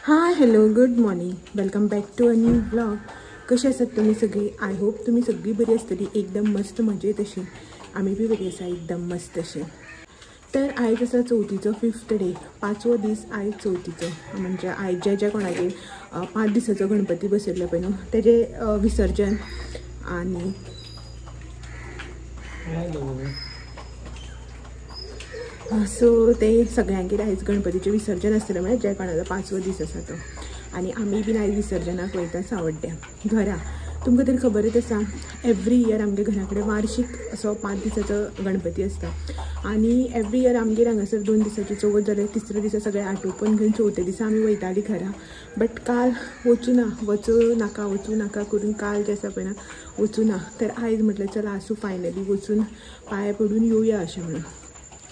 Hi hello good morning, welcome back to a new vlog. कशी आसात तुमी सगळी? I hope तुमी सगळी बरी आसतली, एकदम मस्त मजेत अशी. आमी बी बरी आसा, एकदम मस्त अशी. तर आयज आसा चवथीचो फिफ्थ डे, पांचवो दीस आयज चवथीचो. म्हणजे आयज ज्या ज्या कोणागेर 5 दिसाचो गणपती बसयल्लो पळय न्हू, तेजें विसर्जन. आनी सो ते सगळ्यांगेर आयज गणपतीचें विसर्जन आसतलें, म्हळ्यार ज्या कोणाचो पांचवो दीस आसा तो. आनी आमी बीन आयज विसर्जनाक वयता सावड्ड्या घरा. तुमकां तरी खबरच आसा, एवरी इयर आमगे घरा कडेन वार्षीक असो 5 दिसाचो गणपती आसता. आनी एवरी इयर आमगेर हांगासर 2 दिसाची चवथ जाल्यार तिसऱ्या दिसा सगळें आटोपून घेवन चवथ्या दिसा आमी वयतालीं घरा. बट काल वचूं ना, वचूं नाका वचूं नाका करून काल जें आसा पळय ना वचूं ना. तर आयज म्हटलें चला आसूं, फायनली वचून पांय पडून येवया अशें म्हणून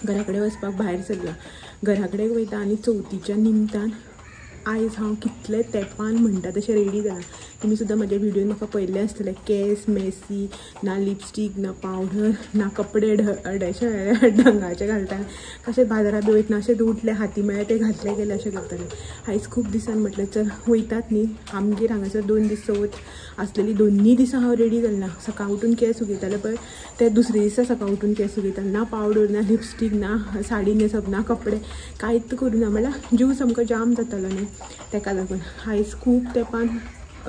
घरा कडेन वचपाक भायर सरला. घरा कडेन वयता आनी चवथीच्या निमतान आयज हांव कितले तेंपान म्हणटा तशें रेडी जाला. तुमी सुद्दां म्हज्या व्हिडियोन म्हाका पळयल्लें आसतलें, केंस मेसी ना, लिपस्टीक ना, पावडर ना, कपडे अशे ढंगाचे घालता, कशें बाजारात बी वयतना अशें उठले हाती मेळ्ळे ते घातले गेले अशें करताले. आयज खूब दिसान म्हटलें चल वयतात न्ही. आमगेर हांगासर 2 दीस चवथ आसलेली, दोन्ही दिसा हांव रेडी जालें ना. सकाळ उठून केंस उगयतालें पळय, ते दुसरे दिसा सकाळ उठून केंस उगयतालें, ना पावडर ना लिपस्टीक ना साडी न्हेसप ना कपडे, कांयच करूं ना. म्हणल्यार जीव सामको जाम जातालो न्ही, तेका लागून आयज खूब तेंपान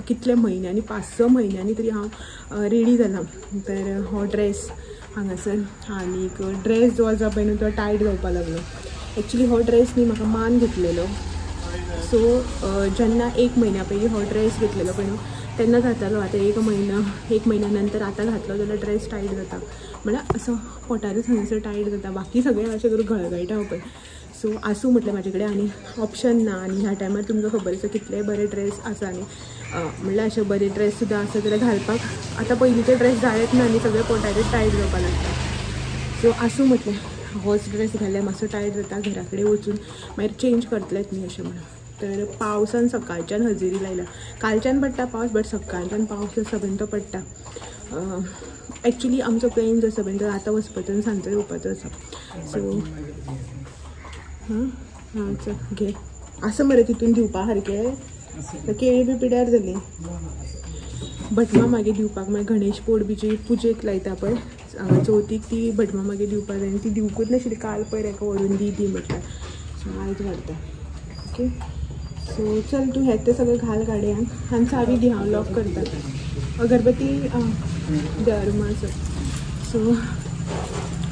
कितले म्हयन्यांनी, 5-6 म्हयन्यांनी तरी हांव रेडी जाला. तर हो ड्रेस हांगासर, आनीक ड्रेस जो आसा पळय न्हू तो टायट जावपाक लागलो. एक्चुली हो ड्रेस न्ही म्हाका मान घेतलेलो. सो जेन्ना 1 म्हयन्या पयलीं हो ड्रेस घेतलेलो पळय न्हू तेन्ना जातालो. आतां 1 म्हयन्या नंतर आतां घातलो जाल्यार ड्रेस टायट जाता, म्हळ्यार असो पोटारूच हांगासर टायट जाता, बाकी सगळें अशें करून घळघळटा पळय. सो आसूं म्हटलें म्हाजे कडेन आनी ऑप्शन ना. आनी ह्या टायमार तुमकां खबर आसा कितले बरे ड्रेस आसा, आनी म्हणल्यार अशे बरे ड्रेस सुद्दां आसा जाल्यार घालपाक आतां पयलींचे ड्रेस जायत ना आनी सगळे पोटारूच टायट जावपाक लागता. सो आसूं म्हटलें होच ड्रेस घाल्यार मातसो टायट जाता, घरा कडेन वचून मागीर चेंज करतलेच न्ही अशें म्हणून. तर पावसान सकाळच्यान हजेरी लायला, कालच्यान पडटा पावस, बट सकाळच्यान पावस आसा पळय तो पडटा. एक्चुली आमचो प्लॅन जो आसा पळय तो आतां वचपाचो आनी सांजचो येवपाचो आसा. सो हां हां चल घे आसा मरे तितून दिवपा सारकें, केळी बी पिड्यार जाली. भटमा मागीर दिवपाक, मागीर गणेश पोड बी जी पुजेक लायता पळय हांगा चवथीक, ती भटमा मागीर दिवपाक जाय आनी ती दिवकूच नाशिल्ली. काल पयर हेका व्हरून दी दी म्हटल्यार, सो आयज व्हरता. ओके सो चल तूं हें तें सगळें घाल गाडयांक आनी चावी दी, हांव लॉक करता. अगरबत्ती देवा आसा. सो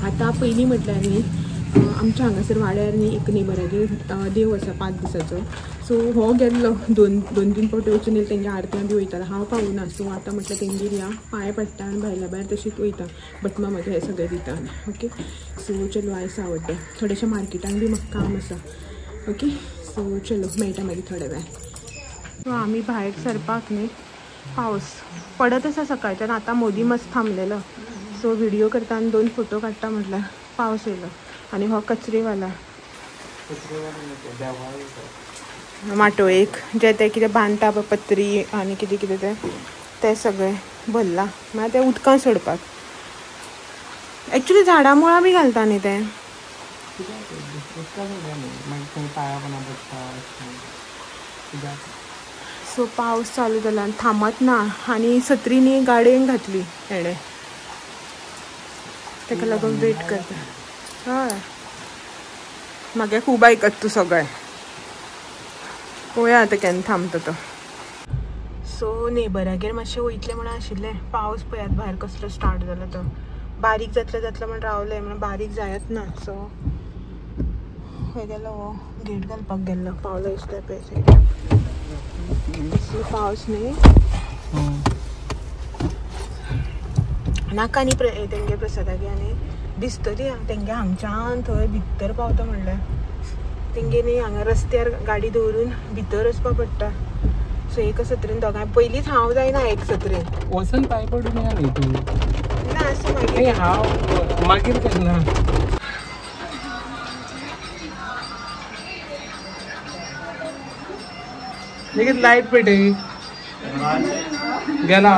आतां पयलीं म्हटल्यार न्ही आमच्या हांगासर वाड्यार न्ही एक नेबरागेर देव आसा 5 दिसाचो. सो हो गेल्लो 2-3 फावटी वचून येयलो, तेंगे आरत्यां बी वयतालो, हांव पावना. सो आतां म्हटलें तेंगेर या पांय पडटा आनी भायल्या भायर तशीच वयता, भटमा मागीर हें सगळें दिता. ओके सो चलो आयज सावड्ड्या थोडेशें मार्केटान बी म्हाका काम आसा. ओके सो चलो मेळटा मागीर थोड्या वेळान. सो आमी भायर सरपाक न्ही पावस पडत आसा सकाळच्यान, आतां मोदी मस्त थांबलेलो. सो व्हिडिओ करता आनी 2 फोटो काडटा म्हटल्यार पावस येयलो. आनी हो कचरेवाला माटोळेक जे ते कितें बांदता पळय पत्री आनी कितें कितें तें तें सगळें भरलां, मागीर तें उदकां सोडपाक. एक्चुली झाडां मुळां बी घालता न्ही तें. सो पावस चालू जाला आनी थांबत ना, आनी सत्री न्ही गाडयेन घातली हेणें, तेका लागून वेट करता. हय म्हागे खूब आयकत तूं सगळें, पळोवया आतां केन्ना थांबता तो. सो नेबरागेर मातशें वयतलें म्हणून आशिल्लें, पावस पळयात भायर कसलो स्टार्ट जाला तो, बारीक जातलें जातलें म्हण रावलें, म्हणून बारीक जायत ना. सो खंय गेलो हो गेट घालपाक गेल्लो, पावलो दिसता पळय सायडीन. सो पावस न्ही नाका न्ही तेंगे प्रसादागे आनी दिसतली तेंगे हांगच्यान थंय भितर पावता म्हणल्यार तेंगे न्ही हांगा रस्त्यार गाडी दवरून भितर वचपा पडटा. सो एक सत्रेन दोगांय पयलींच हांव जायना एक सत्रेन वचून पांय पडून या न्ही तूं ना आसूं मागीर हांव मागीर केन्ना. लेगीत लायट पेटय गेला,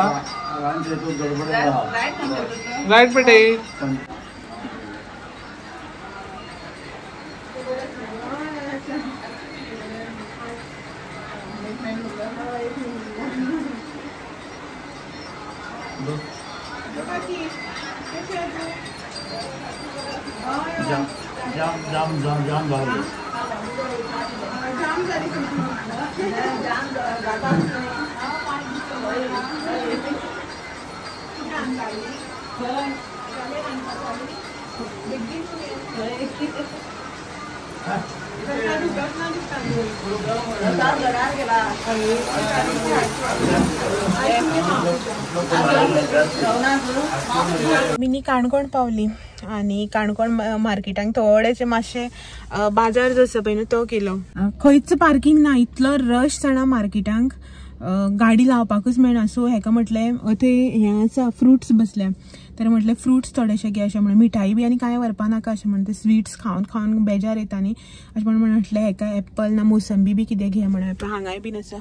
लायट पेटय. जाम जाम जाम जाम जाम मिनी काणकोण पावली आनी काणकोण मार्केटांक थोडेशे मातशे बाजार जो आसा पळय न्हू तो केलो. खंयच पार्किंग ना, इतलो रश जाणा मार्केटांक, गाडी लावपाकूच मेळना. सो हेका म्हटलें थंय हें आसा फ्रुट्स बसल्या, तर म्हटलें फ्रुट्स थोडेशे घे अशें म्हणून, मिठाई बी आनी कांय व्हरपा नाका अशें म्हणून, ते स्वीट्स खावन खावन बेजार येता न्ही अशें म्हणून म्हटलें हेका एप्पल ना मोसंबी बी कितें घे म्हणून. हांगाय बीन आसा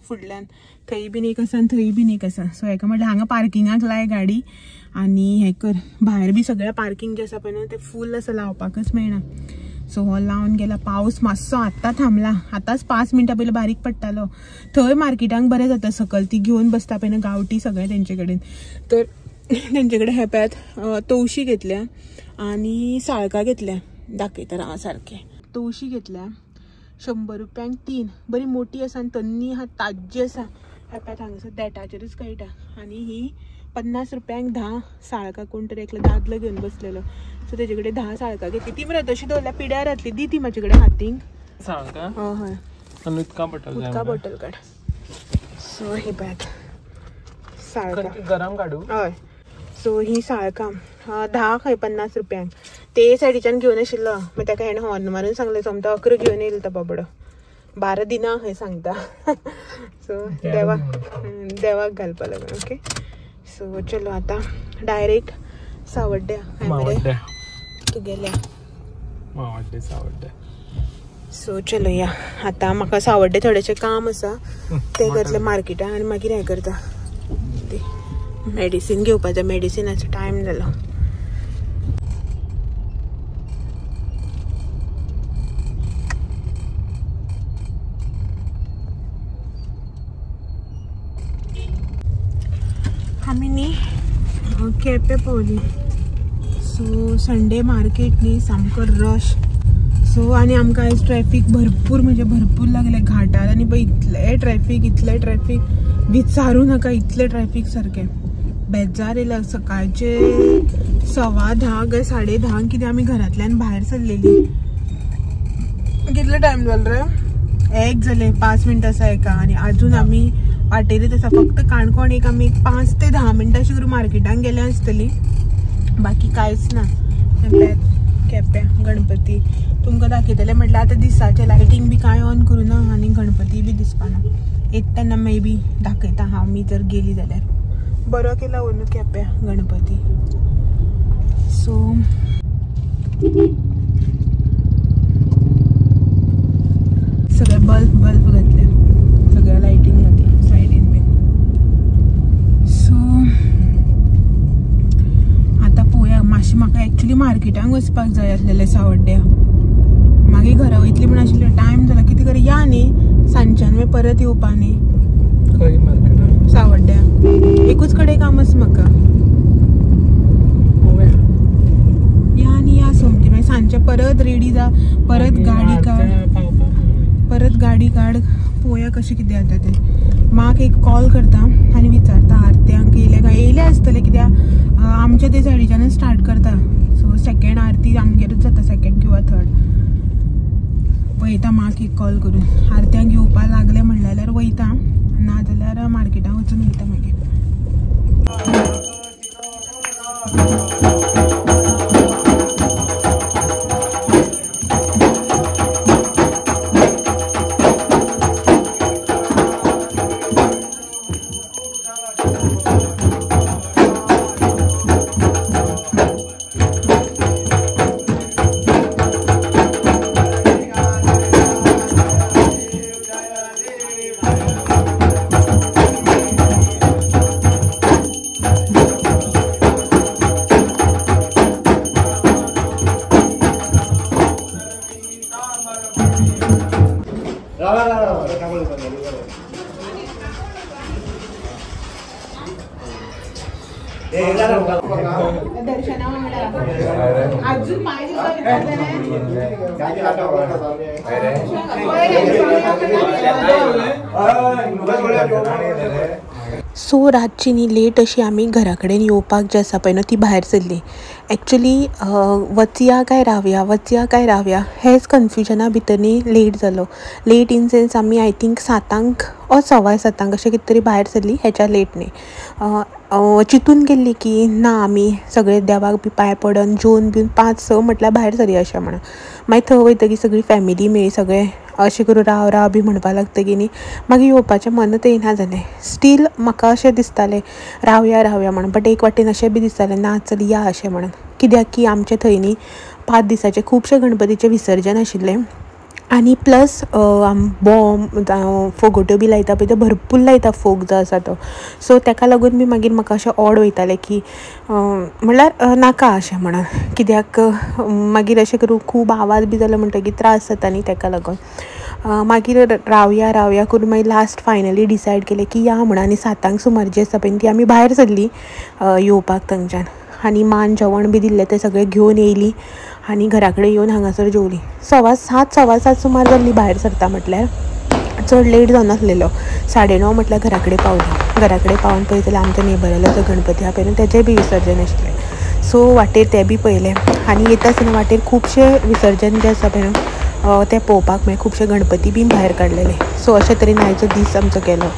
फुडल्यान, थंय बीन एक आसा आनी थंय बीन एक आसा. सो हेका म्हटलें हांगा पार्किंगाक लाय गाडी आनी हें कर, भायर बी सगळें पार्किंग जें आसा पळय न्हू तें फूल आसा, लावपाकच मेळना. सो हो लावन गेला. पावस मातसो आत्तां थांबला, आतांच 5 मिनटां पयलीं बारीक पडटालो. थंय मार्केटांक बरें जाता, सकल ती घेवन बसता पळय न्हू गांवठी सगळें तेंचे कडेन. तर तेंचे कडेन हें तवशी घेतल्या आनी साळकां घेतल्या, दाखयता हांव सारकें. तवशी घेतल्या 100 रुपयांक 3, बरी मोटी आसा आनी तन्नी आहा, ताज्जी आसा. हें पळयात हांगासर देठाचेरूच कळटा. आनी ही 50 रुपयांक 10 साळकां, कोण तरी एकलो दादलो घेवन बसलेलो, सो तेजे कडेन 10 साळकां घेतली. ती मरे तशी दवरल्या पिड्यार घातली, दी ती म्हाजे कडेन हातींक. साळकां? हय हय, उदका बॉटल, उदका बॉटल काड. सो हे पळयात साळकां, गरम काडू. हय. सो ही साळकां 10 खंय 50 रुपयांक. ते सायडीच्यान घेवन आशिल्लो, मागीर ताका हेणें हॉर्न मारून सांगलें, सोमतो 11 घेवन येयलो तो बाबडो, 12 दिना खंय सांगता. सो देवाक देवाक घालपा लागून. ओके सो चलो आतां डायरेक्ट सावड्ड्या मरे तुगेल्या सावड्ड्या. सो चलो या आतां म्हाका सावड्डे थोडेशें काम आसा तें करतलें मार्केटान आनी मागीर हें करता, मेडिसीन घेवपाचें, मेडिसिनाचो टायम जालो. आमी न्ही केपें पावली. सो संडे मार्केट न्ही सामको रश. सो आनी आमकां आयज ट्रॅफीक भरपूर म्हणजे भरपूर लागलें घाटार, आनी पळय इतलें ट्रॅफीक, इतलें ट्रॅफीक विचारू नाका, इतलें ट्रॅफीक सारकें बेजार येयला. सकाळचे 10:15 काय 10:30 कितें आमी घरांतल्यान भायर सरलेली. कितलो टायम जालो रे? 1 जाले, 5 मिनटां आसा एका, आनी आजून आमी वाटेरूच आसा. फक्त काणकोण एक आमी 5 ते 10 मिनटां अशी करून मार्केटान गेल्या आसतली, बाकी कांयच ना. केप्यां गणपती तुमकां दाखयतलें म्हटल्यार आतां दिसाचें लायटींग बी कांय ऑन करूं ना आनी गणपती बी दिसपाना. येता तेन्ना मे बी दाखयता हांव, मी जर गेली जाल्यार. बरो केला न्हू केप्यां गणपती. सो सगळे बल्ब बल्ब घातले, सगळ्या लायटींग घातल्या सायडीन बीन. सो आतां पळोवया मातशें, म्हाका एक्चुली मार्केटांक वचपाक जाय आसलेलें सावड्ड्या, मागीर घरा वयतली म्हण आशिल्लें. टायम जाला कितें कर या न्ही सांजच्यान मागीर परत येवपा न्ही. खंय मार्केटान? सावड्ड्या एकूच कडेन काम आसा म्हाका. या न्ही या सोमती, मागीर सांजचें परत रेडी जा, परत गाडी काड, परत गाडी काड, पळोवया कशें कितें जाता तें. माक एक कॉल करता आनी विचारता आरत्यांक येयले काय, येयले आसतले कित्याक आमच्या ते सायडीच्यानूच स्टार्ट करता. सो सेकेंड आरती आमगेरूच जाता, सेकेंड किंवा थर्ड. पळयता माक एक कॉल करून, आरत्यांक येवपा लागले म्हणलें जाल्यार वयता, ना जाल्यार मार्केटाक वचून वयता मागीर. दर्शना वांगडा अजून पांय सो रातची न्ही लेट अशी आमी घरा कडेन येवपाक जी आसा पळय न्हू ती भायर सरली. एक्चुली वचया काय रावया, वचया काय रावया हेच कन्फ्युजना भितर न्ही लेट जालो. लेट इन सेन्स आमी I think 7 or 7:15 अशें कितें तरी भायर सरली, हेच्या लेट न्ही. चिंतून गेल्ली की ना आमी सगळे देवाक बी पांय पडोन जेवन बीन 5-6 म्हटल्यार भायर सरया अशें म्हणून. मागीर थंय वयतकीर सगळी फॅमिली मेळ्ळी, सगळे अशें करून राव राव बी म्हणपाक लागतकीर न्ही मागीर येवपाचें मनच येना जालें. स्टील म्हाका अशें दिसतालें रावया रावया म्हणून, बट एक वाटेन अशें बी दिसतालें ना चल या अशें म्हणून. कित्याक की आमचे थंय न्ही 5 दिसाचें खुबशे गणपतीचें विसर्जन आशिल्लें आनी प्लस बॉम्ब फोगोट्यो बी लायता पळय ते भरपूर लायता फोग जो आसा तो. सो तेका लागून बी मागीर म्हाका अशें ऑड वयतालें की म्हणल्यार नाका अशें म्हणून, कित्याक मागीर अशें करून खूब आवाज बी जालो म्हणटकीर त्रास जाता न्ही तेका लागून. मागीर रावया रावया करून मागीर लास्ट फायनली डिसायड केलें की या म्हणून. आनी 7 सुमार जी आसा पळय ती आमी भायर सरली येवपाक थंयच्यान. आनी मान जेवण बी दिल्लें तें सगळें घेवन येयली आनी घरा कडेन येवन हांगासर जेवली. 7:15 7:15 सुमार जाल्ली भायर सरता म्हटल्यार, चड लेट जावनासलेलो. 9:30 म्हटल्यार घरा कडेन पावली. घरा कडेन पावन पळयत जाल्यार आमच्या नेबरालो जो गणपती आहा पळय न्हू तेजें बी विसर्जन आशिल्लें. सो वाटेर तें बी पळयलें आनी येता आसतना वाटेर खुबशे विसर्जन जें आसा पळय न्हू तें पळोवपाक मेळ्ळें. खुबशे गणपती बी भायर काडलेले. सो अशे तरेन आयचो दीस आमचो गेलो.